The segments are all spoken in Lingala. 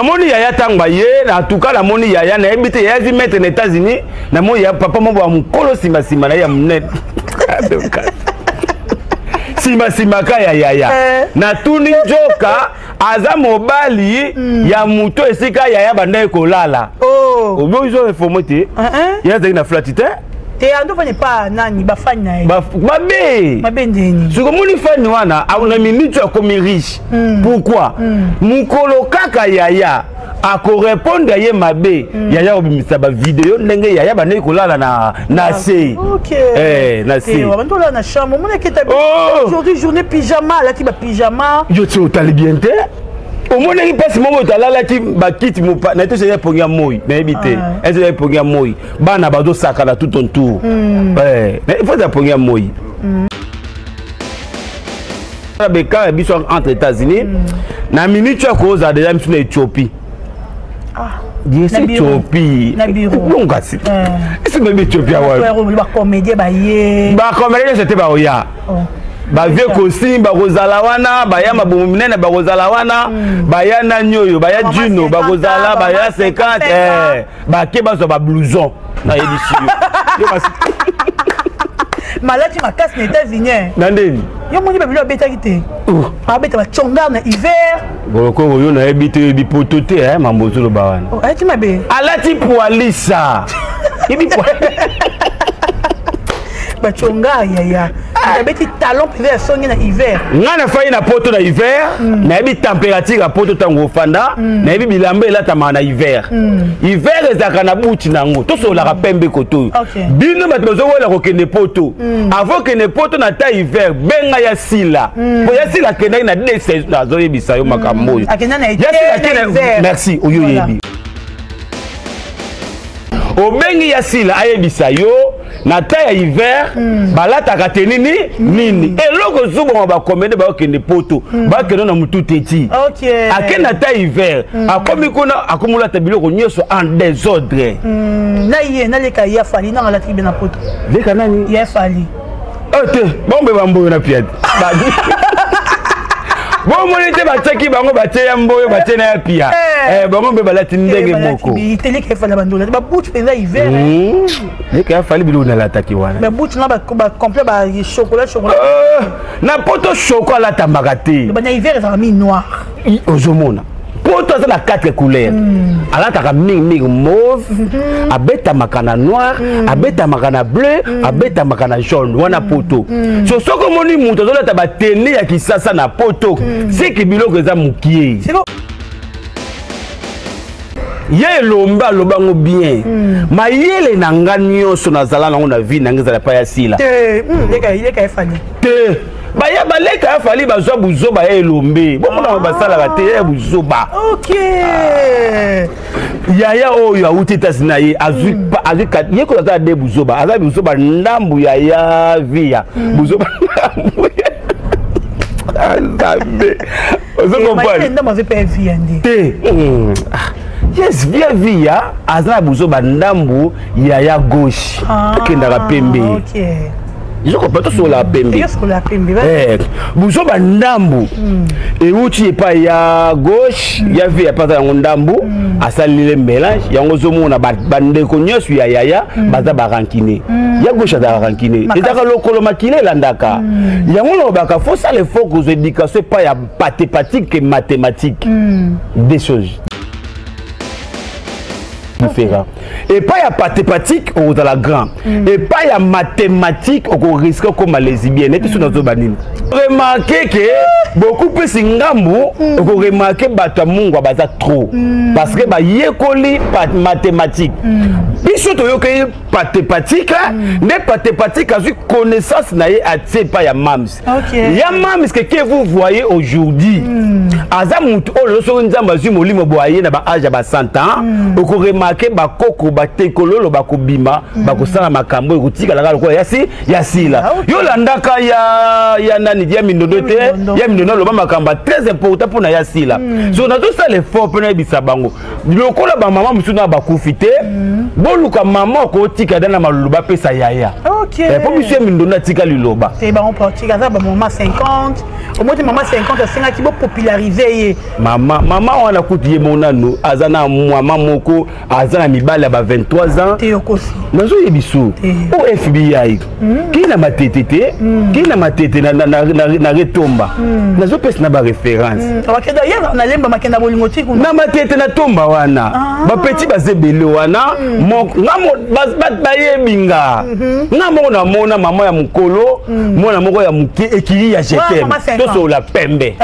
Namoni yaya ntango aye, en tout cas namoni yaya, nayebi te yaya azwi maître na États-Unis, namoni ya papa moko ya mokolo nsima na ye ya monene nsima nsima ka ya yaya. Natuni nzoka aza mobali ya moto esika yaya bandaki kolala. Oh. Obi ozo informe te? Uh-uh. Ye azalaki na flati te. Te, ando fani pa nani bafani na ye. Mabe. Mabe ndeni? Soki omoni fani wana na minute akomi riche. Pourquoi? Mokolo kaka yaya akorépondre ye mabe, yaya obimisa bavideo ndenge yaya bandeki kolala na se. Ok. Eh, na se. Bantu olala na chambre, omonaki ete Oh. aujourd'hui journée pyjama, alati bapyjama. Yo ti otali bien te, omonaki mpasi moko oyo talalaki bakiti na te, eza pongi ya moi, nayebi te. Ah. Eza pongi ya moi, bana bazosakana tout autour. Il faut eza pongi ya moi beka ya biso entre États-Unis na minute oyo akozala déjà misu na Éthiopie. Yes. Na bureau. Éthiopie. Na bureau. Bongo kasi esi bayebi Éthiopie awa. Bacomédien baye. Bacomédien nyonso te baoya. Oh. Bavie kosimba bakozala wana, baya mabumu minene bakozala wana, baya nani oyo, baya Mama Juno 50 bakozala, baya mama 50. 55. Bake bazwa bablouson, nayebisi yo. Yo Malati makasi na États-Unis. Na ndeni? Yo moni babilo abetaki te, abeta bacongar na hiver. Boloko oyo nayebi te, oyebi poto te, mambo ozoloba wana. Oh, alati mabe. Alati poilisa, yebi. Bacongar yaya abeti talon mpenza ya songi na hiver. Ngai nafai na poto na hiver, nayebi température ya poto. Ntango ofanda, nayebi bilamba elatamaka na hiver. Hiver ezalaka na buti nango, tosololaka pembe koto oyo. Bino bato bazowela kokende poto, avant okende poto na ta hiver, benga ya sila, po ya sila akendaki na deux saison. Nazoyebisa yo makambo oyo. Akenda na été Ya Sila na akende- hiver. Merci, oyo oyebi. Obengi ya sila, ayebisa yo na ta ya hiver balataka te nini nini. Eloko ezobonga, bakomede bakokende poto, bakende na motu teti. Akende na ta hiver, akomi kuna, akomolata biloko nyonso en désordre. Na ye naleka ye afali nanga alataki be na poto. Leka nani? Ye afali. Oyo te, bango mpe bamboyo na piate, bomoni te, batiaki bango, batie ya mboyo, batie na ya pia. Bango mpe balati ndenge moko. Teleka efali na bandola babutu mpenza hiver. Leka ya fali, biloko nalataki wana. Babutu na bacomplet bachocolat chocolat. Na poto choko alatambaka te. Na hiver ezalaka mi noir. Ozomona poto aza na quatre couleurs, alataka mingimingi mauve, abetamaka na noir, abetamaka na bleu, abetamaka na jaune wana poto. So soki omoni moto azolata batene ya kisasa na poto, seki biloko eza mokie. Ye elombe alobango bien, mayele na nga nyonso nazala nango na vie na nga ezala pa ya sila. Te, leka efali. Te, baya baleka ya fali, bazwa buzoba ya elombe, bomona basalaka te ya buzoba. Yaya oyo awuti etasi na ye, azwi ye koyo aza de buzoba, aza buzoba ndambu ya ya via buzoba ndambu ya Nzambe, ozo comprendre? Ndambo azwi mpe via nde. Te. Yes, via via aza na buzoba ndambu ya ya gauche, tokendaka pembe. Ezokopa tosokola pembe. Yosokola pembe. Buzoba ndambu euti epai ya gauche ya via, mpe aza yango ndambu, asalile mélange yango. Ozomona bandeko nyonso ya yaya baza barancunier, ya gauche azalaka rancunier, ezalaka lokolo makila elandaka yango. Lobaka faut sala effort kozwa éducation epai ya pathépatique et mathématique, des choses différent. Epai ya pathépatique okozala grand, epai ya mathématique okoriske okoma lesbienne. Ete so nazoba nini, remarke ke beaucoup plus ngambu, okoremarke bato ya mungwa baza trop, parce que bayekoli mathématique. Biso toyokeli pathépatique nde pathépatique azwi connaissance na ye, atie epai ya mams. Ya mams que vous voyez aujourd'hui, aza mutu oyo lelo soki Nzambe azwi molimo boye, aye na baage ya ba 100 ans, okoremarke bakoko batekololo bakobima, bakosala makambo ekotikalaka lokola yasi ya sila. Yo landaka ya nani, ya mindondo te. Mindondo. Ya mindondo aloba makambo ya très important mpona ya sila. So nazosala effort mpe nayebisa bango, lokola bamama mosusu na bakufi te, boluka mama okotika da na malulu, bapesa yaya. Po biso ya mindondo atika liloba. Te, bango portugal aza bamama 50, omoti mama 50 asengaki bopopularize ye. Mama wana kutu ye moko nanu aza na mama moko, aza na mibali ya ba 23 ans. Te, okosi. Nazoyebi so o FBI kei na Matete te, kei na Matete na retomba, nazopesa na baréférence. Ye nalemba makenda bolingo ti kuna. Na Matete na tomba wana, bapeti baza ebele wana. Bayebi nga, nga moko namona mama ya mokolo, mwana moko ya moke, ekili ya jetem, tosolola pembe.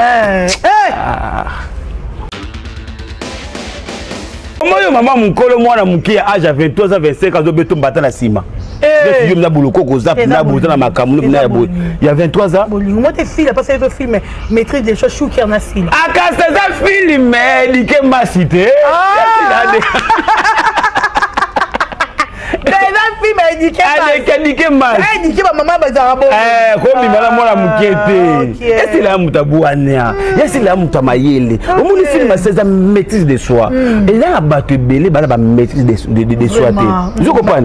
Oyo mama mokolo, mwana moke ya age ya 23 a 25, azobeta mbata na nsima. Yo mna bolokoko, oza na boza na makambo na ya boye ya 23 ans. Bolingo mo te sila, parce que film Maîtrise des choses, shuker na sila. Akasa eza film like masi te. Eza film éduqué. Éduqué masi. Éduqué, bamama bazalaka bongo. Kobima na mwana moke te. Esila ya moto abwania, esila ya moto ya mayele. Omoni, film asa eza maîtrise de soi. Eza na bato ebele bana bamaîtrise de soi te, ozokopana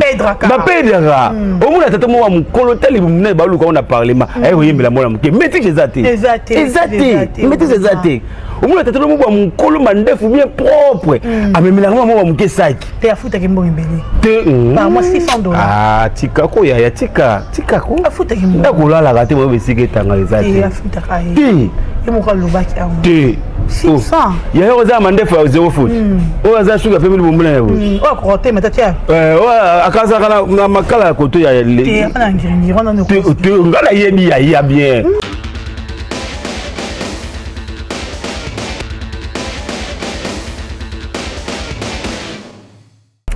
bapedraka. Omona tata moko ya mokolo tali monene, baluka ngo na parlement, aye koyembela mwana moke. Maîtrise eza te, eza te, maîtrise eza te. Omona tata moko ya mokolo, mandefu bien propre, amemelaka mwa moko ya moke saki. Te, afutaki mbongo ebele. Te. Par mois 600 $. Ah, tika ko yaya, tika, tika ko. Afutaki mbongo. Ndako olalaka te, boyo esika etanga eza te. Afutaka ye. Te. Ye moko alobaki yango. Te. 600. Yaya oza mandefu ya zéro faute, oyo aza suka pembe libombona ya boye. Oyo akoka te, mata tia. Oyo akazaka na makala ya koto ya. Te, ana ngiringiri wana. Te, nga nayebi yaya bien.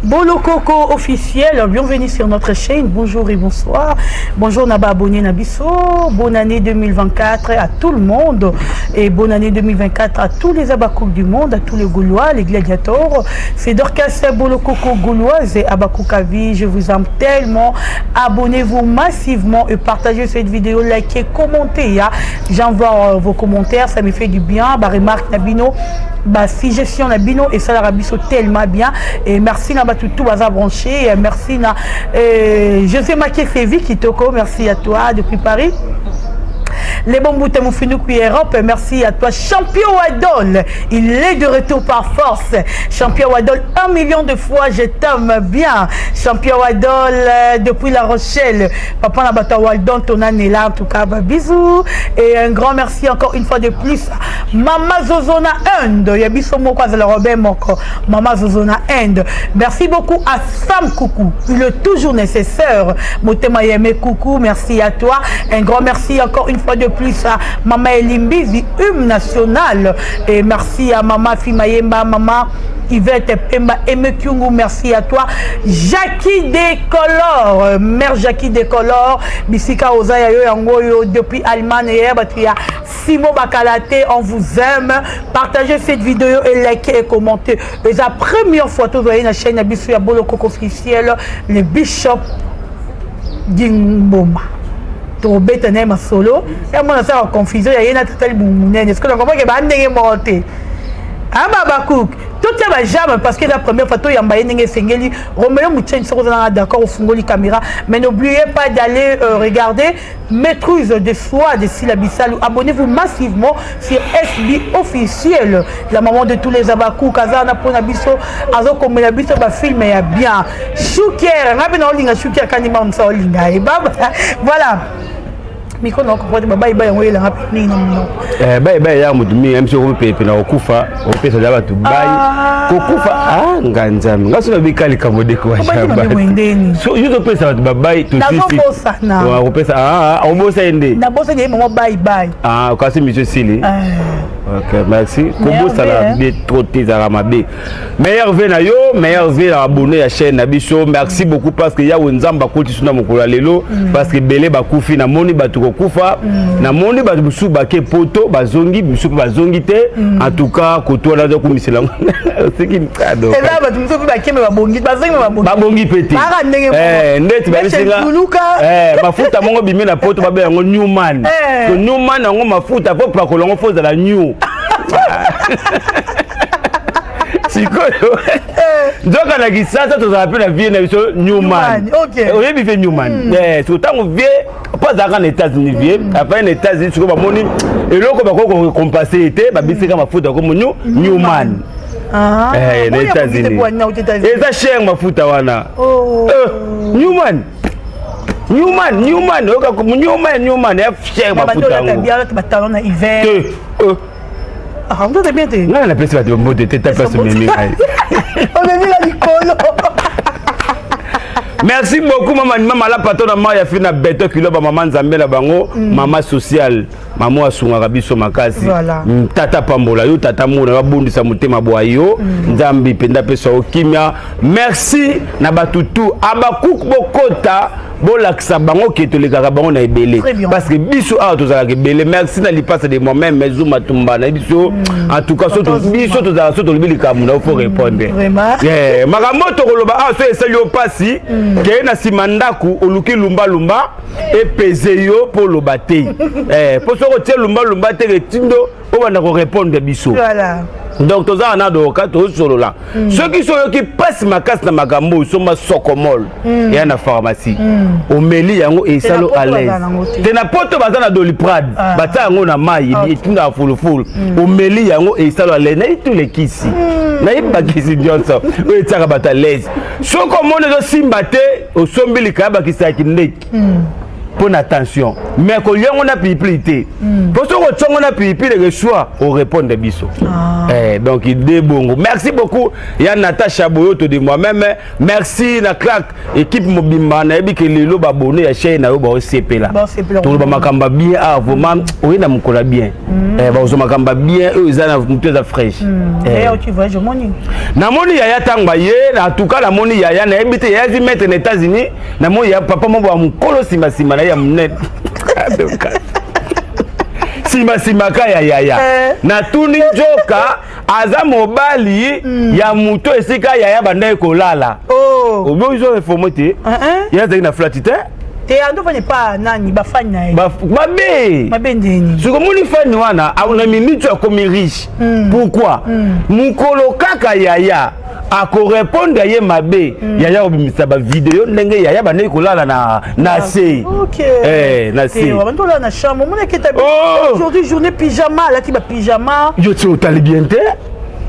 Bolo Coco officiel, bienvenue sur notre chaîne. Bonjour et bonsoir. Bonjour na ba abonné na biso. Bonne année 2024 à tout le monde et bonne année 2024 à tous les Abakouk du monde, à tous les Gaulois, les gladiateurs. C'est Dorcas Bolo Coco Gauloise et Abakouk à vie. Je vous aime tellement. Abonnez-vous massivement et partagez cette vidéo, likez, commentez. Hein. J'envoie vos commentaires, ça me fait du bien. Bah, remarque na bino, bah, suggestion na bino et ça la biso tellement bien. Et merci na bato tout baza branché. Merci na José Maké Sevi Kitoko, merci à toi depuis Paris. Les bons bouts Moufinoukou Europe, merci à toi. Champion Wadol, il est de retour par force. Champion Wadol, 1 million de fois, je t'aime bien. Champion Wadol, depuis La Rochelle. Papa Nabata Waldon, ton est là, en tout cas, bah, bisous. Et un grand merci encore une fois de plus. Mama Zozona Inde, Yabiso Moko, Robert Moko. Mama Zozona Inde. Merci beaucoup à Sam Coucou, il est toujours nécessaire. Motema Yeme Coucou, merci à toi. Un grand merci encore une fois de plus à Mama Elimbizi, hymne national. Et merci à Mama Fimayemba, Mama Yvette Pemba Emekyungu, merci à toi. Jackie Décolore, mère Jackie Décolore, Bisika Ozaya yo yango depuis Allemagne et Batia Simo Bakalate, on vous aime. Partagez cette vidéo et likez et commentez. Et la première fois que vous voyez la chaîne na biso ya Bolo Coco officiel, le Bishop Gimboma. Tobeta na ye masolo ya mwana asala confusion ya ye na tata libumu monene. Ce que nakomprend ke bandenge moko te. Ababakouk, totia baj'aime parce que la première fois toyamba ye ndenge esengeli. Romeo Mutieni, soki ozalanga d'accord, ofungoli caméra, mais n'oubliez pas d'aller regarder Maîtrise de soi de Sila Bissalou. Abonnez-vous massivement sur SB officiel, la maman de tous les Abakouk, aza pona biso, azokomela biso ba film ya bien. Shuker, ngabe na olinga Shuker kanima onsa olinga. Et baba, voilà. Micro na comprendre ba bye bye yango elanga pe mingi na monoko. Bye bye ya motu mingi msi okopepe na kokufa, opesa ja bato bai kokufa. Ah, nga nzambe, nga so nabika likambo deko. Yo topesa bato babai. Nazobosana. Kopesa obosa ye nde. Nabosani ye mama bye bye. Ah, kasi monsieur sili. Ok, merci. Kobosana be trop te, ezalaka mabe. Meilleur vœu na yo, meilleur vœu na abonné ya chaîne na biso. Merci beaucoup parce que yawe Nzambe akoti so na mokolo ya lelo, parce que ebele bakufi, namoni bato kokufa, namoni bato mosusu bake poto bazongi, mosusu mpe bazongi te. En tout cas, koto wana aza komisela oseki. Eza bato mosusu mpe bakeme, babongi, bazongi, babongi. Babongi mpe te. Baka ndenge ndeti babisinga mafuta moko bimi na poto, babe yango Newman. So Newman yango mafuta po pakola yango, fo ozala new. Sikoyo nzoka na Kisasa tozala mpe na vieux na biso Newman. Oyebi vieux Newman? Siko ntango vieux mpo azalaka na États-Unis, vieux afai na États-Unis, sikoyo bamoni eloko bakoki korécompense ye te, babisika mafuta komo Newman. Na États-Unis eza cher mafuta wana. Newman, Newman, Newman, oyoka Newman, Newman ya cher mafuta yango. Te. Bien te. Ngai napesi bato mbote te, ta place omemi ngai. Omemi na likolo. Merci beaucoup, mama, mama la patronne, mama ya fina beto kilo ba mama Nzambe na bango, mama sociale, mama asungaka biso makasi. Tata pambola yo, tata mona babundisa motema bwa yo, Nzambe mpenza apesa yo kimia. Merci na bato tu abakuku bokota bolakisa bango ke tolekaka bango na ebele, parce que biso awa tozalaka ebele. Merci na lipasa de moi-même Zuma Tumba na biso. En tout cas, biso tozalaka so tolobi likambo na faut répondre. Makambo tokoloba awa, so esali yo mpasi, keye na nsima ndako, oluki lumbalumba epese yo mpo oloba te, mpo soki otie lumbalumba te, etindo obanda korépondre biso. Donc tozala na doka, tozosolola. Soki so oyoki mpasi makasi na makambo oyo, somba Socomol eya na pharmacie, omeli yango, esalo à l'aise te. Na poto baza na Doliprane, batia yango na mai, etindaka fulufulu, omeli yango, esalo à l'aise. Nayebi tulekisi, nayebi bakisi nyonso oyo etiaka bato à l'aise. Soki omoni ezosimba te, osombi likaya, bakisaki ndeki mpo na tension, mais kolia yango na pilipili te, mpo soki otia yango na pilipili, ekeswa orépondre biso. Donc de bongo, merci beaucoup ya Natacha Boyoto de moi-même. Merci na Clark, équipe mobimba. Nayebi ke lelo babone ya chaîne na yo baosepela. Toloba makambo ya bien. Ah, vraiment oye na mokolo ya bien, bazwa makambo ya bien oyo eza na motu, eza fraîche. Namoni yaya ntango aye. En tout cas namoni yaya, nayebi te yaya azwi maître na États-Unis. Namoni ya papa moko ya mokolo, nsima na ye ya monene, nsima ka ya yaya. Natuni nzoka aza mobali ya moto esika yaya bandaki kolala. Obi ozo informe te, ye azalaki na flati te. Te, ando fani pa nani, bafani na ye. Mabe. Mabe ndeni? Soki omoni fani wana na minute akomi riche, pourquoi mokolo kaka yaya akorépondre ye mabe, yaya kobimisa bavideo ndenge yaya bandeki kolala na se. Na se. Bandolala na chambre, omonaki ete aujourd'hui journée pyjama, alati bapyjama. Yo ti otali bien te,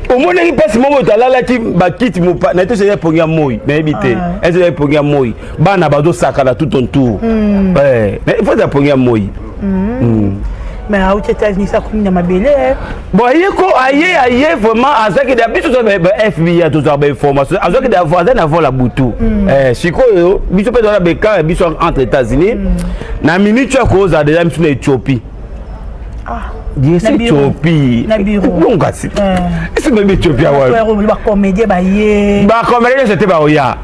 omonaki mpasi moko talalaki bakiti na te, eza epongi ya moi, nayebi te, eza epongi ya moi, bana bazosakana tout autour, il faut eza pongi ya moi. Mais auti États-Unis, sa komi na mabele. Bon, aye ko aye vraiment azwaki da biso toza ba FBI, tozwaka bainformation, azwaki da aza na vol ya butu. Sikoyo biso mpe toza beka ya biso entre États-Unis na minute oyo akozala déjà biso na Éthiopie. Yes, Éthiopie bongasi esi bayebi Éthiopie awa. Bacomédien baye. Bacomédien nyonso te baoya,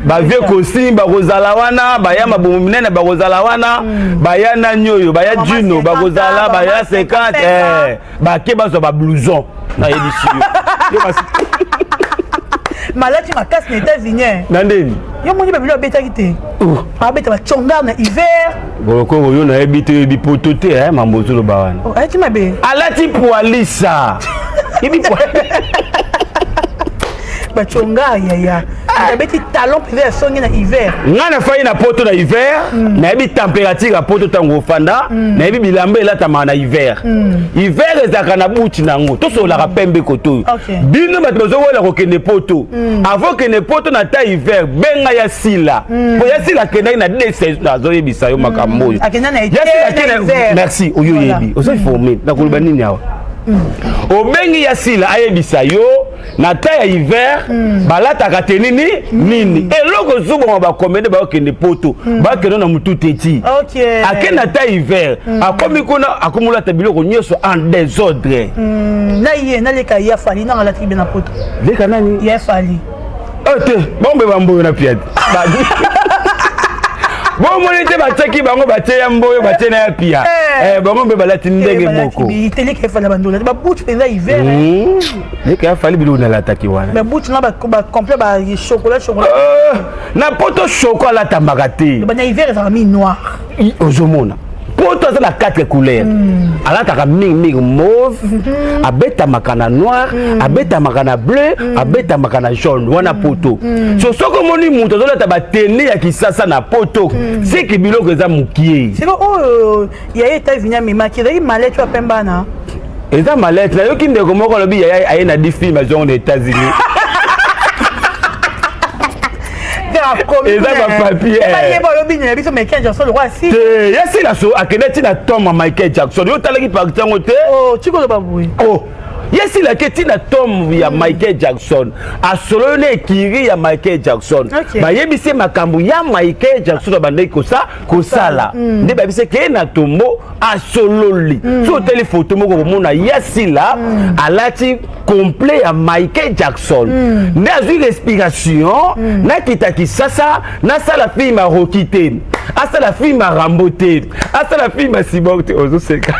bavieux kosimba bakozala wana, baya mabumu minene bakozala wana, baya nani oyo, baya Juno bakozala, baya 50 bake bazwa bablouson, nayebisi yo. Malati makasi na États-Unis. Na ndeni? Yo moni babilo abetaki te, abeta bacongar na hiver. Bolokoko yo nayebi te, oyebi poto te, mambo ozoloba wana. Alati mabe. Alati poalisa, yebi. Bacongar yaya abeti talon mpenza ya songe na hiver. Ngai nafai na poto na hiver, nayebi température ya poto. Ntango ofanda, nayebi bilamba elatamaka na hiver. Hiver ezalaka na buti nango, tosololaka pembe koto oyo. Bino bato bazowela kokende poto, avant okende poto na ta hiver, benga ya sila po ya sila akendaki na deux saison. Nazoyebisa yo makambo oyo. Merci, oyo oyebi, oza informé. Nakoloba nini awa? Obengi ya sila, ayebisa yo na ta ya hiver balataka te nini nini. Eloko ezobonga, bakomende bakokende poto, bakende na motu te ti akende na ta hiver, akomi kuna, akomolata biloko nyonso en désordre. Na ye naleka ye afali nanga alataki be na poto. Leka nani? Ye afali. Te, bango bamboyo na piate, bomoni te, batiaki bango, batie ya mboyo, batie na ya pia, bango mpe balati ndenge moko. Teleka efali na bandola, babutu mpenza hiver. Leka ya fali, biloko nalataki wana. Babutu na bacomplet bachocolat chocolat. Na poto shoko alatambaka te. Na hiver ezalaka mi noir. Ozomona. Poto aza na 4 couleurs. Alataka mingimingi mauve, abetamaka na noir, abetamaka na bleu, abetamaka na jaune. Wana poto. So soki omoni moto azolata batene ya kisasa na poto, seki biloko eza mokie. Siko oyo ya États-Unis amemaki ezalaki mallette oyo apembana. Eza mallette. Nayoki ndeko moko alobi yaya aye na di film azongo na États-Unis. Eza bapapier. Bayeba olobi na biso Michael Jackson lokwa si. Te, ya sila so akende ti na tombe ya Michael Jackson. Yo otalaki parti yango te? Oh, tikoloba boye. Oh, ye silaki ti na tombe ya Michael Jackson, asololi na ekiri ya Michael Jackson. Bayebisi ye makambo ya Michael Jackson abandaki kosala. Nde bayebisi ke na tombo asololi. So otali foto moko, komona ya sila alati complet ya Michael Jackson. Nde azwi respiration, nakita Kisasa, nasala film ya Rocky te, asala film ya Rambo te, asala film ya Cyborg te. Ozoseka.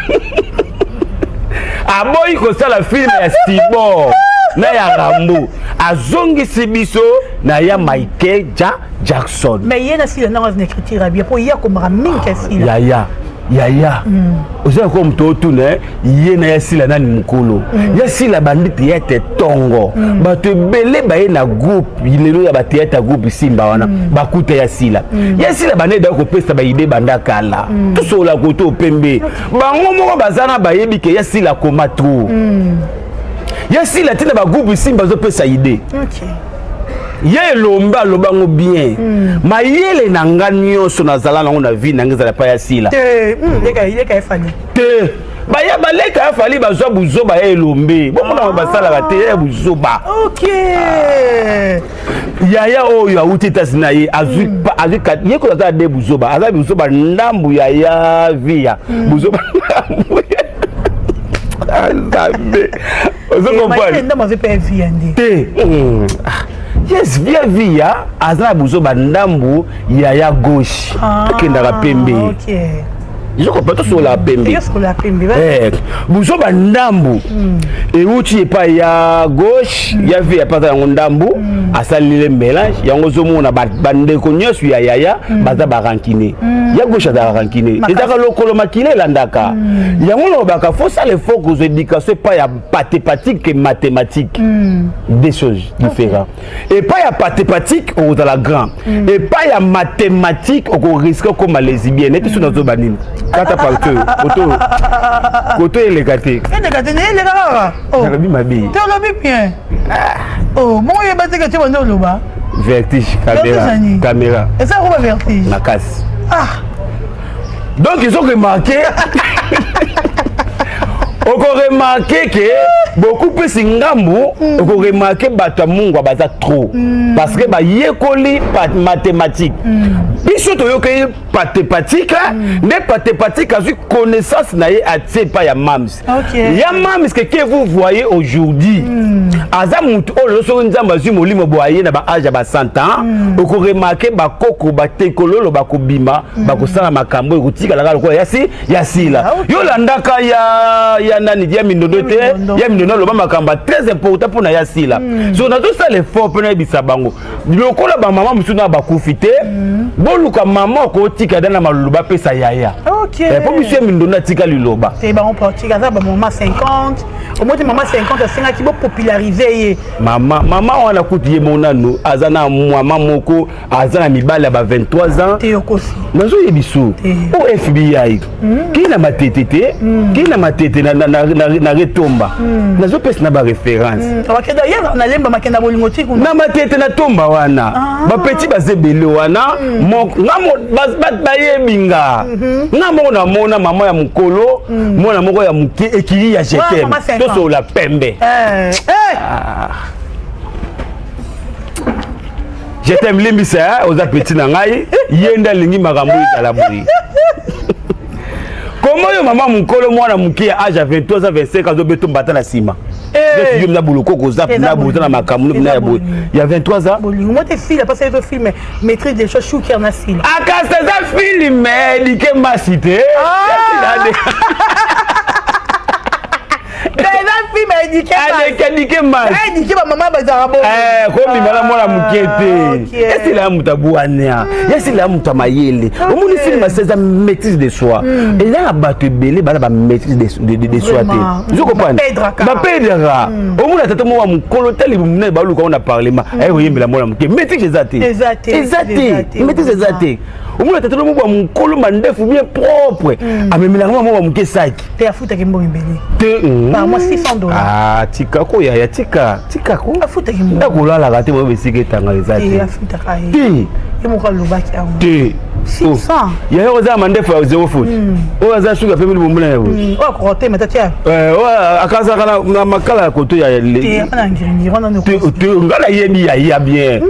Aboyi kosala film ya Cyborg na ya Rambo, azongisi biso na ya Michael Jackson. Mais ye na sila ntango aza na écriture ya bien, mpo ye akomaka mingi ka sila. Yaya, yaya, oza ko moto otuna ye na ya sila nani mokolo. Ya sila bandi théâtre ntongo. Bato ebele baye na groupe lelo ya bathéâtre ya groupe Simba wana, bakuta ya sila. Ya sila banda edaka kopesa baide banda kala. Tosola koto opembe bango moko baza na bayebi ke ya sila koma trop. Ya sila ntina bagroupe Simba azopesa idée. Ye elombe alobango bien. Mayele na nga nyonso nazala nango na vie na nga ezala pa ya sila. Te, leka efali. Te, baya baleka ya Fally bazwa buzoba ya elombe bomona basalaka te ya buzoba. Yaya oyo awuti États na ye azwi ye koyo aza de buzoba, aza buzoba ndambu ya ya via buzoba ndambu ya Nzambe. Ozo comprendre? Ndambo azwi mpe via nde. Te. Yes, via via aza na buzoba ndambu ya ya gauche. Akendaka pembe. Yokopa tosola pembe. Yosola pembe. Buzoba ndambu euti epai ya gauche ya via mpe aza yango ndambu, asalile mélange yango. Ozomona bandeko nyonso ya yaya baza barancunier. Ya gauche azalaka rancunier, ezalaka lokolo makila elandaka yango. Lobaka faut sala effort kozwa éducation epai ya pathépatique et mathématique, deux choses différentes. Epai ya pathépatique okozala grand, epai ya mathématique okorisquer okoma lesbienne. Neti so nazoba nini, kata parti oyo koto koto eleka te. Eleka te, eleka kaka. Nalobi mabe? Te, olobi bien. Oh, bongo oyeba te ke te bande oloba. Vertige, caméra, caméra. Eza koba vertige. Makasi. Ah. Donc ils ont remarqué, okoremarquer ke beaucoup plus ngambu, okoremarquer bato ya mungwa baza trop, parce que bayekoli mathématique. Biso toyokeli pathépatique nde pathépatique azwi connaissance na ye, atie epai ya mams. Ya mams que vous voyez aujourd'hui, aza mutu oyo lelo soki Nzambe azwi molimo boye aye na baâge ya ba 100 ans, okoremarquer bakoko batekololo bakobima, bakosala makambo ekotikala kaka lokola yasi ya sila. Yo landaka ya nani, ya mindondo te? Ya mindondo aloba makambo très important mpona ya sila. So nazosala effort mpe nayebisa bango lokola bamama mosusu na bakufi te, boluka mama okotika da na maloba apesa yaya mpo biso ya mindondo atika liloba. Te, bango portika aza bamama 50 omoti, mama 50 asengaki bopopulariser ye. Mama, mama wana kutu ye mo nanu aza na mama moko, aza na mibali ya ba 23 ans. Te, okosi. Nazoyebi so o FBI kei na matete te, kei na matete na retomba, nazopesa na baréférence. Nalemba makenda bolingo ti. Na matete na tomba wana, bapeti baza ebele wana. Bayebi nga, nga moko namona mama ya mokolo, mwana moko ya moke ekili ya jetem. Tosola pembe. Je t'aime, limbisa, oza petit na ngai. Ye nde alingi makambo ezala boye. Komo oyo mama mokolo, mwana moke ya âge ya 23 a 25 azobeta mbata na nsima, yo mna bolokoko oza na boza na makambo na ya boye ya 23 ans. Bolingo mo te sila parce que film maîtrise des choses shuker na sila. Akasa eza film like mbasi te. Eza film éduqué maéduqué bamama bazalaka bongo kobima na mwana moke te esila ya moto abwania esila ya moto ya mayele. Omoni, film ase eza maîtrise de soi. Eza na bato ebele bana ba maîtrise de soi te. Ozo comprendre? Bapedraka. Omona tata moko ya mokolo tali monene, baluka ngo na parlement, aye koyembela mwana moke. Maîtrise eza te, eza te, maîtrise eza te. Omona tata moko ya mokolo, mandefu bien propre, amemelaka mwa moko ya moke saki. Te, afutaki mbongo ebele. Te. Par mois 600 $. Ah, tika ko yaya, tika, tika ko. Afutaki mbongo. Ndako olalaka te, boyo esika etanga eza te. Afutaka ye. Te. Ye moko alobaki yango. Te. 600. Yaya oza mandefu ya zéro faute, oyo aza suka pembe libombona ya boye. Oyo akoka te mata tia. Oyo akazaka na makala ya koto ya te na ngiringiri wana. Nga nayebi yaya bien.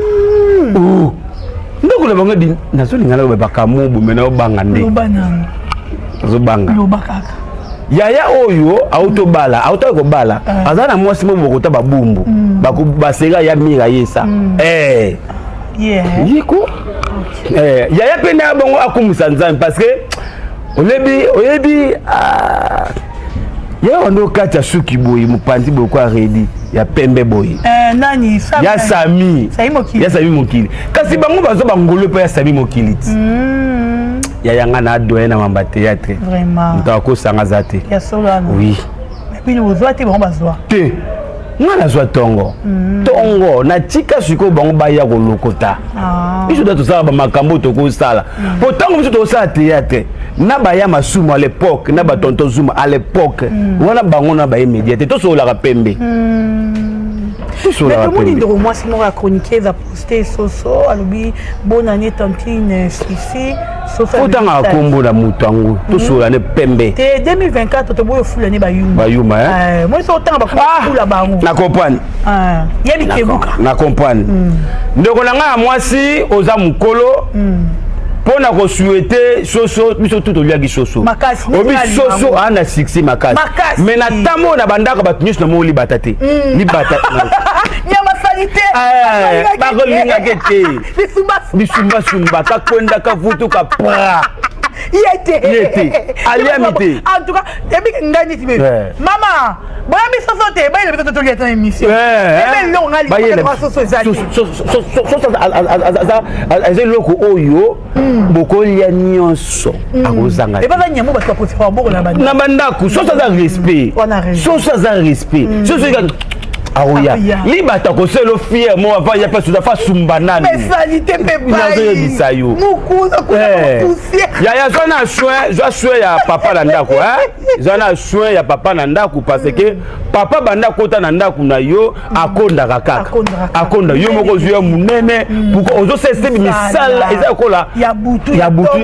Ndako na bango nazolinga na bakamu bome na obanga nde. Loba nano. Nazobanga. Loba kaka. Yaya oyo autobala, autaki kobala, aza na mwasi mo bokota babumbu baseka ya mira yesa yiko yaya mpe na bongo akumisa Nzambe, parce que oyebi, oyebi yaya wando kati ya suki boye, mopanzi boye kwa redi ya pembe boye. Nani? Ya Sami. Ya Sami Mokili. Kasi bango baza bangolo mpe ya Sami Mokili ti. Yaya nga na adoye na mamba théâtre, moto akosanga aza te. Oui. Bino bozwa te, bango bazwa. Te, nga nazwa ntongo ntongo, natika sikoyo bango baya kolokota. Biso da tosala bamakambo tokosala, po ntango biso tokosala théâtre na baya Masumu à l'époque, na batonton Zuma à l'époque wana, bango na baye média te, tosololaka pembe. Tomoni ndeko mwasi moko ya chroniqueuse aposte soso, alobi: "Bonne année, tantine Sisi." Otangaka nkombo na moto yango, tosolola ne pembe. Te, 2024 toboyi ofula ne bayuma. Bayuma. Moi so otanga bakofula bango. Na comprendre. Yebi kebuka. Na comprendre. Ndeko na ngai ya mwasi, oza mokolo mpo na kosouhaiter soso. Biso tu toliaki soso. Obi soso aa na succès makasi, mais na ntango oyo na bandako, bato nyonso na mo libata te, libata. Nyama sali te. Bakolingaki te, bisumbasumba, kakwenda, kavutu, kapra. Ye te. Ye te, aliami te. En tout cas ebi ngai neti be mama boyambi soso te, bayela biso totolia ta émission ebe eloko ngai lingaka soso eza te. Soso eza eloko oyo bokolia nyonso, akozanga. Ebaza nyamo bato bakotika maboko na na bandako. Soso aza respect, soso aza respect, soso akoya libata kosala fier mo ava ya mpe soza fa sumba nani. Nazoyebisa yo, yaya, zwa na soin, zwa soin ya papa na ndako, zwa na soin ya papa na ndako, parce que papa banda kota na ndako na yo, akondaka kaka akonda. Yo moko ozwi ya monene, pourquoi ozosala misala eza kola ya butu? Ya butu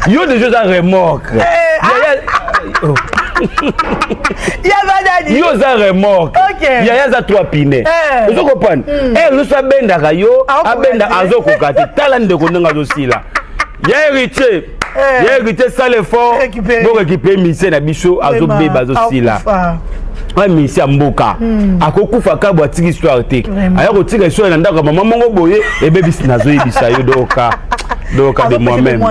yo déjà oza remorque. Yo oza remorque, yaya aza trois pine. Ozo comprendre? Nyonso abendaka yo, abenda, azokoka te. Tala ndeko ndenge azosila. Ya Héritier, ya Héritier, sala effort borécupérer musicien na biso, azobeba, azosila. Oya musicien ya mboka akokufa kabo, atiki histoire te, aya kotika histoire na ndako ya mama mongo boye ebebisi. Nazoyebisa yo, doka doka de moi-même,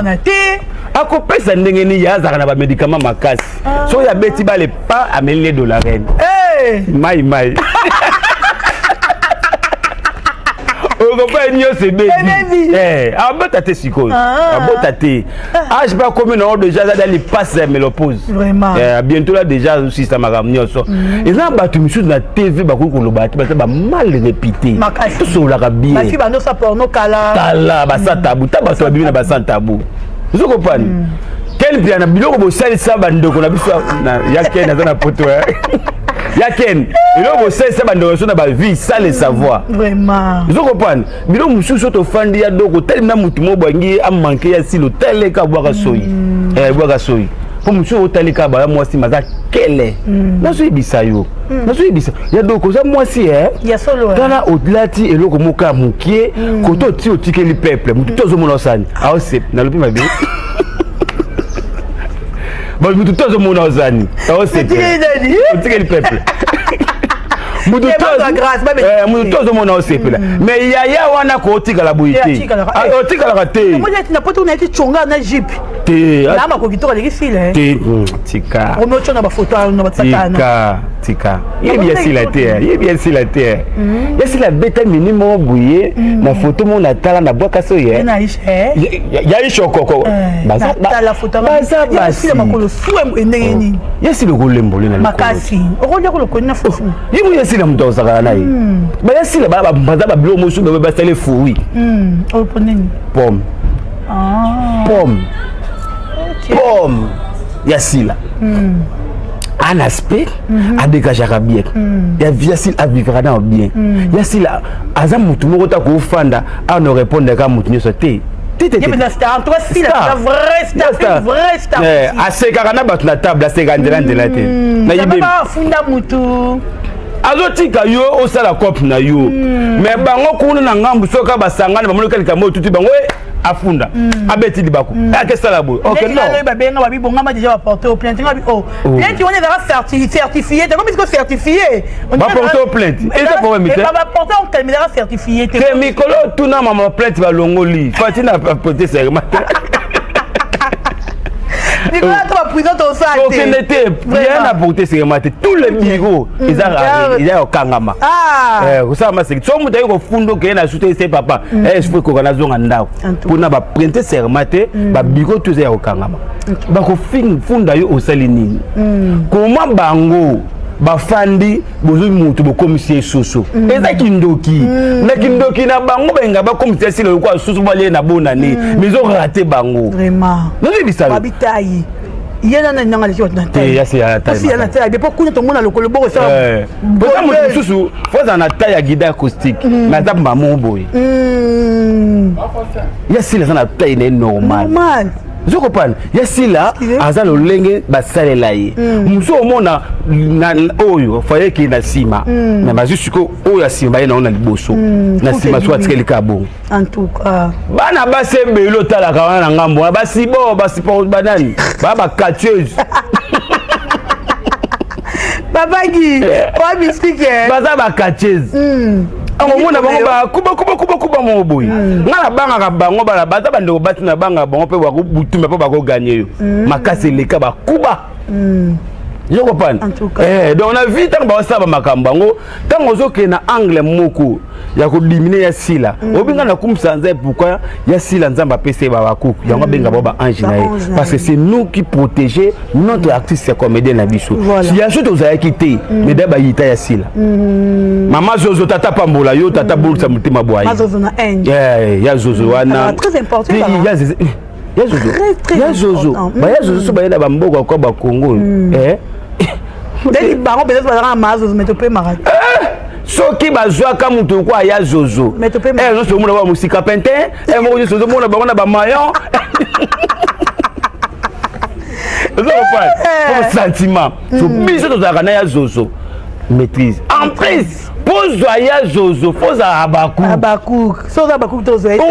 akopesa ndenge nini? Ye azalaka na bamédicament makasi. Soki abeti bale pa ameli ne dolarene mai mai, okopa nyonso ebebi. Abota te sikoyo, abota te. Âge mpe akomi nango déjà, aza da lipasi ya ménopause bientôt là déjà, azosisa makambo nyonso. Eza na bato misusu na TV bakoki koloba te, baza bamal répété. Tosololaka bien. Kala basa tabu ta bato babimi na basa tabu. Ozokopani ken mpia na biloko bosalisa bandeko na biso ya Ken aza na poto ya Ken, eloko bosalisa bandeko biso na bavie sans le savoir. Ozo comprendre? Biloko mosusu oyo tofandi ya doko, telemi na motu moko boyangi amanke ya silo, teleka abwaka soyi, ebwaka soyi mpo mosusu otalika baya mwasi maza kele. Nazoyebisa yo, nazoyebisa ya doko, oza mwasi tala olati eloko moko ya mokie kote oti otikeli peuple, motu te ozomona osani aose nalobi mabe, motu te ozomona ozani otikeli peuple. Mutu to ozomona osepela, mais yaya wana kootikala boye te, otikalaka te. Na poto nayeti conga na jupe. Te. Na makoki to aleki sila. Te, tika. Omi na bafoto na batsatana. Tika, yebi ya sila te, yebi ya sila te. Ya sila beta mini moko boye na foto moko natala na bwaka so ye ya ishokoko. Baza basi makolo su ndenge nini? Ya sila okolembole na makasi, okolia kolokoni na fufu. Ye mo ya sila, moto azosakana na ye. Baya sila baza babilo mosusu basali fruit. Nini? Pomme, pomme, pomme. Ya sila un aspect adégageaka bien. Ya sila avivra na bien. Ya sila aza motu moko ta kofanda awa no répondre ka motu nyonso te. Asekaka na bato na table, aseka nzela nzela te. Funda mutu. Azotika yo osala cope na yo, mais bango kuna na ngambu, soki basangani, bamonaki likambo oyo tuti bango, afunda, abeti libaku, akesala boye. Ok, non, babenga babi bongama déjà, baporte au plainte. Nga bi oh, plainte wana ezaka certifié te, komi siko certifié. Baporte au plainte, eza problème te. Baporte au plainte, ezaka certifié te. Te, mikolo tuna mama plainte balongoli fati na prêter serment. Mikolo ata baprison tosala. Okende te, rien na porter serment te. Tous les bureaux eza eza kokangama, kosala maseki. So moto ayi kofunda, okeye na sute se papa faut ekoka nazonga ndako mpona baprêter serment te. Babureau to eza ya kokangama, bakofunda yo osali nini? Koma bango bafandi, bozwi motu, bokomisi ye soso. Eza kindoki na kindoki na bango. Balinga bakomisa ye sila lokola soso, balie na bonane, mais ezorater bango. Noyebisa. Babitayi ye nana nanga aleki bato na taille. Na taille mpo kuna tomona lokolo boko. Eza moto mosusu fo azala na taille ya guide acoustique, mais aza mamo boye. Ya sila aza na taille na ye normal. Ozokopana, ya sila aza lolenge basalela ye. Mosu omona oyo faye ekende na nsima, mais bazwi sikoyo oyo ya nsima, baye nango na liboso na nsima, soki atikali kaka bongo. En tout cas. Bana basi ebele otalaka wana na ngambo wana, basi bo basi banani baa bacatcheuse. Babagi oa mystique. Baza bacatcheuse. Omona bango bakubakubakubakuba moko boye. Nga nabangaka bango, bana baza bandeko basi, nabangaka bango mpe bakobutumba mpe bakoganye yo makasi eleka bakuba. Yokopana donc na vie, ntango baosala bamakambo yango, ntango ozokende na angle moko ya kodiminuer ya sila, obenga na kumisa Nzambe. Pourquoi ya sila? Nzambe apesi ye babakuku yango, abenga bao baange na ye, parce que c'est nous qui protéger notre artiste ya comédien na biso. Ya so tozalaki te, mais da bayita ya sila mama zozo, tata pambola yo, tata bolisa motema bwaye ya zozo wana. Ya zozo, ya zozo, baya zozo so baye na bamboka kwa bakongo. Ndeti bango peut-être bazalaka na mazozo, mais topemaka. Soki bazwaka moto kwa ya zozo, nyonso omona ba mosika pente moko nyonso ozomona bango na bamaillon. Ozokopa sentiment so biso tozalaka na ya zozo maîtrise. En plus, pozwa ya zozo, fozala abaku.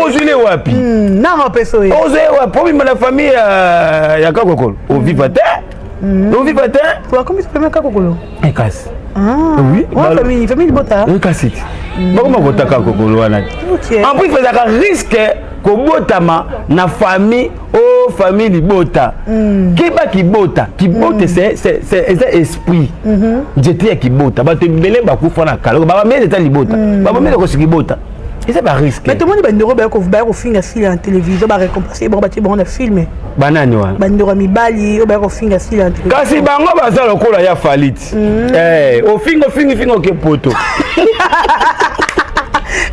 Ozwile wapi? Nanga mpe oyo. Ozwi wapi? Obima na famille ya kakokolo, oviva te, oviva te. Wakomi famille kakokolo? Kasi. Oui, famille, famille libota. Kasi ti bakoma kotaka kokolo wana. En plus, ezalaka risque kobotama na famille o famille libota. Keba kibota, kibota eza esprit, nzete ya kibota. Bato ebele bakufa na kala, babamele eza libota, babamele kosi kibota, eza barisque. Mais tomoni bandeko baya kofinga sila na télévision, barécompense bango, batie bango na film. Banani wana? Bandeko ya mibali oyo baya kofinga sila na télévision. Kasi bango baza lokola ya faliti, ofinga, ofingi, finga, oke poto.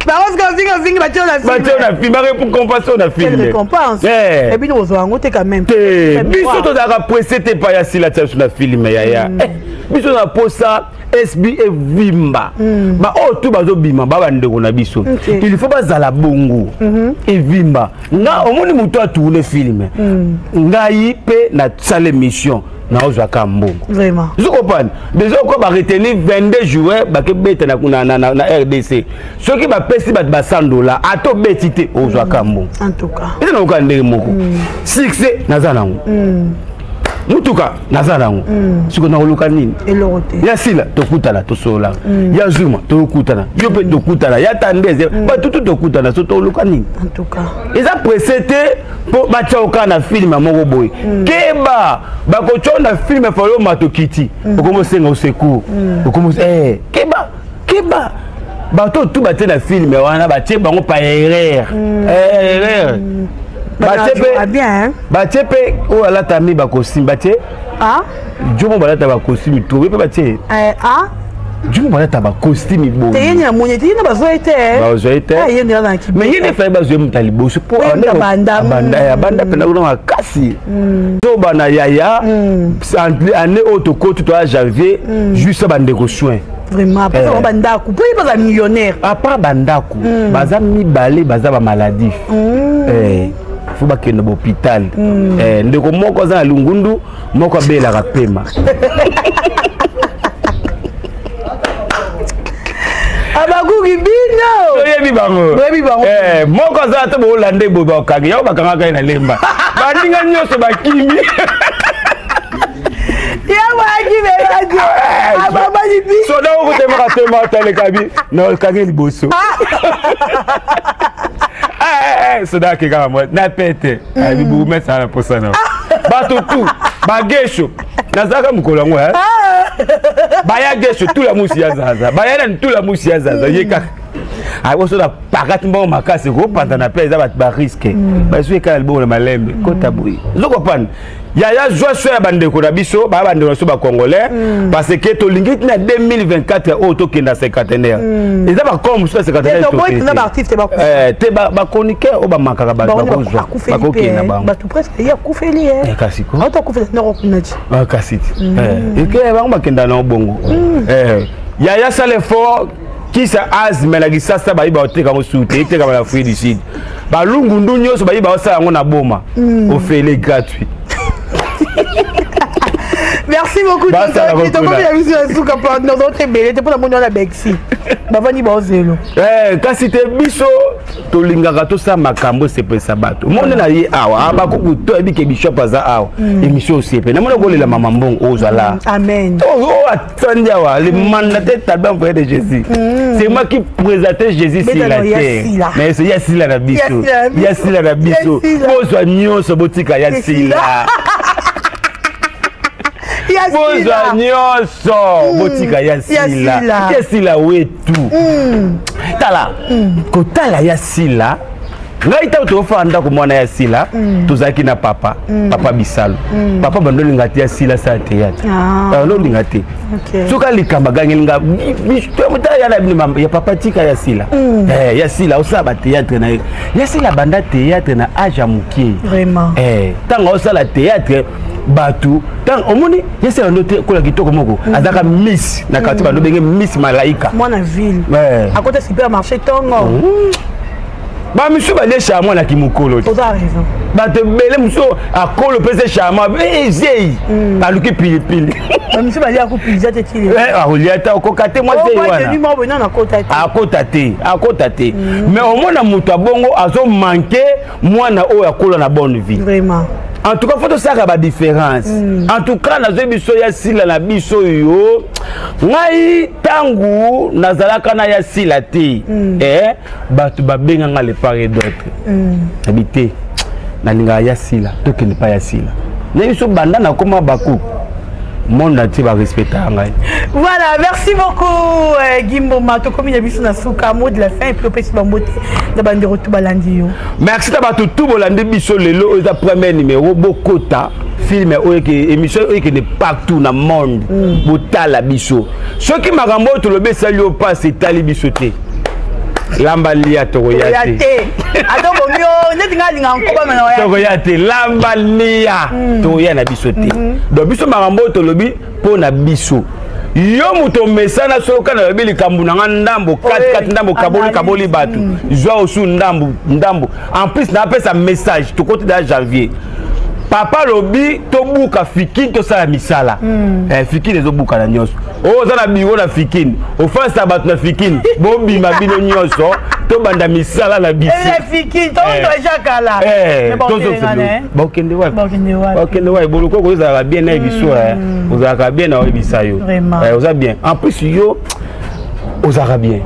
Bango sika ofinga, ofingi, batie na film. Batie na film, barécompense na film. Récompense ebino kozwa yango te quand même. Te, biso tozalaka presse te. Pa ya sila tia biso na film, yaya, biso na posa SB evimba. Baoyo tu bazobima ba bandeko na biso, il faut bazala bongo evimba. Nga omoni moto atourne film, ngai mpe nasala émission, naozwaka mbongo. Ozokopana déjà oko baretenir 22 joueurs, bakebeta na RDC. Soki bapesi bato ba 100 $, ata obeti te, ozwaka mbongo. En tout cas. Eza nakoka ndenge moko, succès naza nango. Mutuka naza nango. Siko nakoluka nini? Ya sila tokutana tosolola. Ya zuma tokutana. Yo mpe tokutana. Ya tandeze batutu tokutana so toluka nini? Eza presse te mpo batya oka na film moko boye. Keba bakotya na film falo matokiti. Okomosenga au secours. Okomo keba keba bato tu batie na film wana batie bango pa erreur. Erreur. Batie mpe oyo alata mi bacostume batie jomo balata bacostume tobe mpe batie jomo balata bacostume boyebazwa ye te mais ye nde fai bazwa ye moto ya liboso mpo abanda mpena kuna makasi toba na yaya année oyo tokoti toya janvier juste bandeko soin. Vraiment, parce que bandako po ye baza millionnaire. À part bandako baza mibale baza bamaladif fo bakende ba hôpital. Ndeko moko aza na lungundu, moko abelaka pema. Abakuki bino toyebi bango. Boyebi bango. Moko aza ata boolande boye bakangi yango, bakangaka ye na Lemba, baninga nyonso bakimi. Soda okotemaka tema ataleka bi na okangi liboso. Soda akekaka mwa na pete ayebi bourgmestre na posa na bato tu bagesho nazalaka mokolo yango baya gesho tula musi ya zaza baya nani tula musi ya zaza ye kaka akoso na pakati mbongo makasi kopanzana mpe eza bato barisque bazwi ekala libongo na malembe kota boye ozokopanda. Yaya, zwa so ya bandeko na biso, baya bandeko na biso bacongolais, parce que tolingi tina 2024 oyo tokenda cinquantenaire. Eza bakombo mosusu ya cinquantenaire te, bachroniqueur oyo bamakaka bato bakozwa bakokenda bango. Kasi kasi ti bango bakenda nango bongo. Yaya, sala effort. Kisa asthme na Kisasa bayi baoteka yango su te, etekama na Afrique du Sud. Balungundu nyonso bayi baosala yango na boma ofele gratuit. Merci beaucoup. Tokomi na biso ya suka nazote ebele te mpona moni wana bexi bavandi baozelo. Kasi te, biso tolingaka tosala makambo esepelisa bato. Monde na ye awa bakuku to yebi ke bishop aza awa, émission osepe namoni okolela mama mbongo ozala. Amen. Oyo atandi awa, le mandataire talibé envoyé de Jésus, c'est moi qui présentais Jésus sur la terre. Mais c'est ya sila na biso, ya sila na biso. Bozwa nyonso, botika ya sila. Bozwa nyonso, botika ya sila. Ya sila wetu, tala kotala ya sila. Ngai ntango tofanda ndako mwana ya sila, tozalaki na papa, papa Bisalo. Papa bando olinga te ya sila asala théâtre, bando olinga te. Soki alikambo agangelinga ya na bino ya papa, tika ya sila, ya sila osala bathéâtre na ye. Ya sila banda théâtre na age ya mokie. Ntango osala théâtre, bato ntango omoni ya sila bando te kola kitoko moko azalaka miss na quartier, bando benge Miss Malaika. Mwana ville akota supermarché ntongo. Bamisu balie charmant na kimokolo. Bato ebele mosusu akolo mpe se charmant ezei aluki pilipili. Akolia te, akoka te mwa zei wana akota te, akota te. Mais omona moto abongo azomanke mwana oyo akola na bonne vie. En tout cas, faut tosalaka badifférence. En tout cas, nazwi biso ya sila na biso oyo. Ngai ntango nazalaka na ya sila te, bato babenganga le part et d'autre. Nabi te, nalingaka ya sila, tokende pa ya sila. Na biso banda nakóma baku monde entier barespectaka ngai. Voilà, merci beaucoup Gimboma. Tokomi na biso na suka, mot de la fin et puis opesi bambote na bandeko tu balandi yo. Merci na bato tu bolandi biso lelo. Oyo eza premier numéro. Bokota film oyo eke, émission oyo ekende partout na monde. Botala biso. Soki makambo oyo tolobi esali yo mpasi, etali biso te. Lamba lia, tokoya te. Ata bomi o neti ngai alingaka nkobama na. Tokoya te, lamba lia, tokoya na biso te. Donc biso makambo oyo tolobi mpo na biso, yo moto omesana soki oka nalobi likambo na nga ndambo katikati ndambo kaboli kaboli bato zwa osu ndambo ndambo. En plus napesa message, tokoti da janvier. Papa alobi tobuka Fikine, tosala misala. Fikine ezobukana nyonso. Oyo oza na biro na Fikine, ofandisa bato na Fikine, bobima bino nyonso, tobanda misala na biso. Bakende wapi? Bakende wapi? Bolokoko, ozalaka bien na biso, ozalaka bien na oyebisa yo, oza bien. En plus yo ozalaka bien.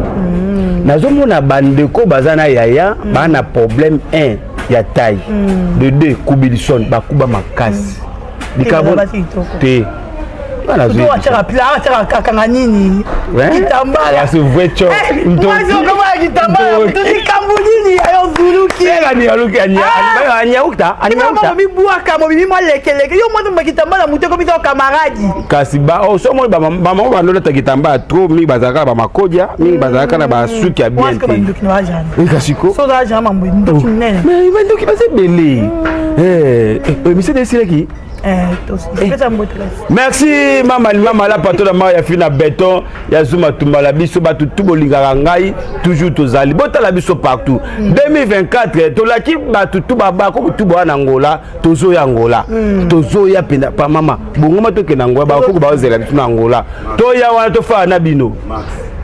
Nazomona bandeko baza na yaya, baa na problème 1 ya taille, de 2 kubilison, bakuba makasi. Likambo te. Akanga nini? Kitambala, vrai. Likambo nini ayo zuluki? Anyauta. Mibwaka mobimi mwa lekeleke, yo mwana kitambala motu ekomi to camarade. Kasi so omoni bamama bandolata kitambala trop mingi, bazalaka na bamakodia mingi, bazalaka na basuki ya bien te. Kasi ko bandoki baza ebele. Émission esilaki. Merci mama mama la pato na mara ya fi na béton ya Zuma Tumbala. Biso bato tu bolingaka ngai toujours, tozali botala biso partout. 2024 tolaki bato tu babako tu boya na Ngola, tozoya Ngola, tozoya mpenza pa mama bongoma, tokende Ngola. Bakoko baozela biso na Ngola, toya wana, tofala na bino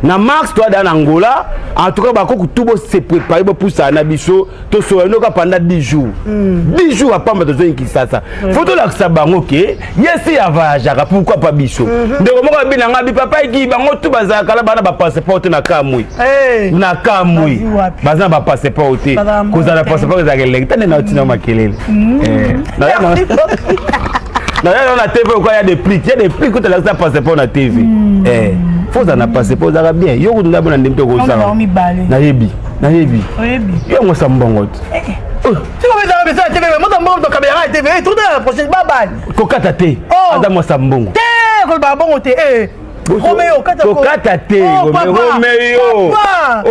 na mars, toada na Ngola. En tout cas bakoko tu bose préparer, bopusana na biso, tosola noka pendant 10 jours, 10 jours apamba tozoyi Kisasa. Faut tolakisa bango ke ye si avoyageaka, pourquoi pas biso? Ndeko moko abi nanga bi papa eki, bango tu bazalaka na bana bapasseport te. Na kamwi, na kamwi, baza na bapasseport te. Kozala na passeport ezalaka elengi tande na otina makelele naza na TV okwa ya déplique, ya déplique, otalakisa passeport na TV. Faut ozala na passeport, ozalaka bien. Yo kutu ndabona ndemi te kozala. Nayebi, nayebi yo ngosa mbongo te. Kokata te, aza mwasa mbongo. Kokata te, Romeo,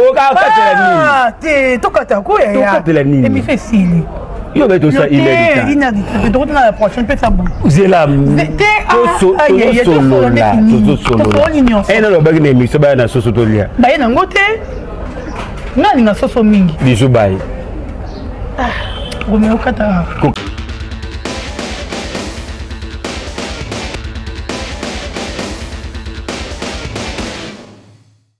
okatela nini? Te, tokata koya. Tokatela nini? Émission esili. Yo be tosa. Une heure, la prochaine mpe sa. Zela, tozosolola, tozosolola. Ena lobaki na émission, baya na soso tolia. Baye nango te, nga alinga soso mingi. Biso baye. Romeo, kata.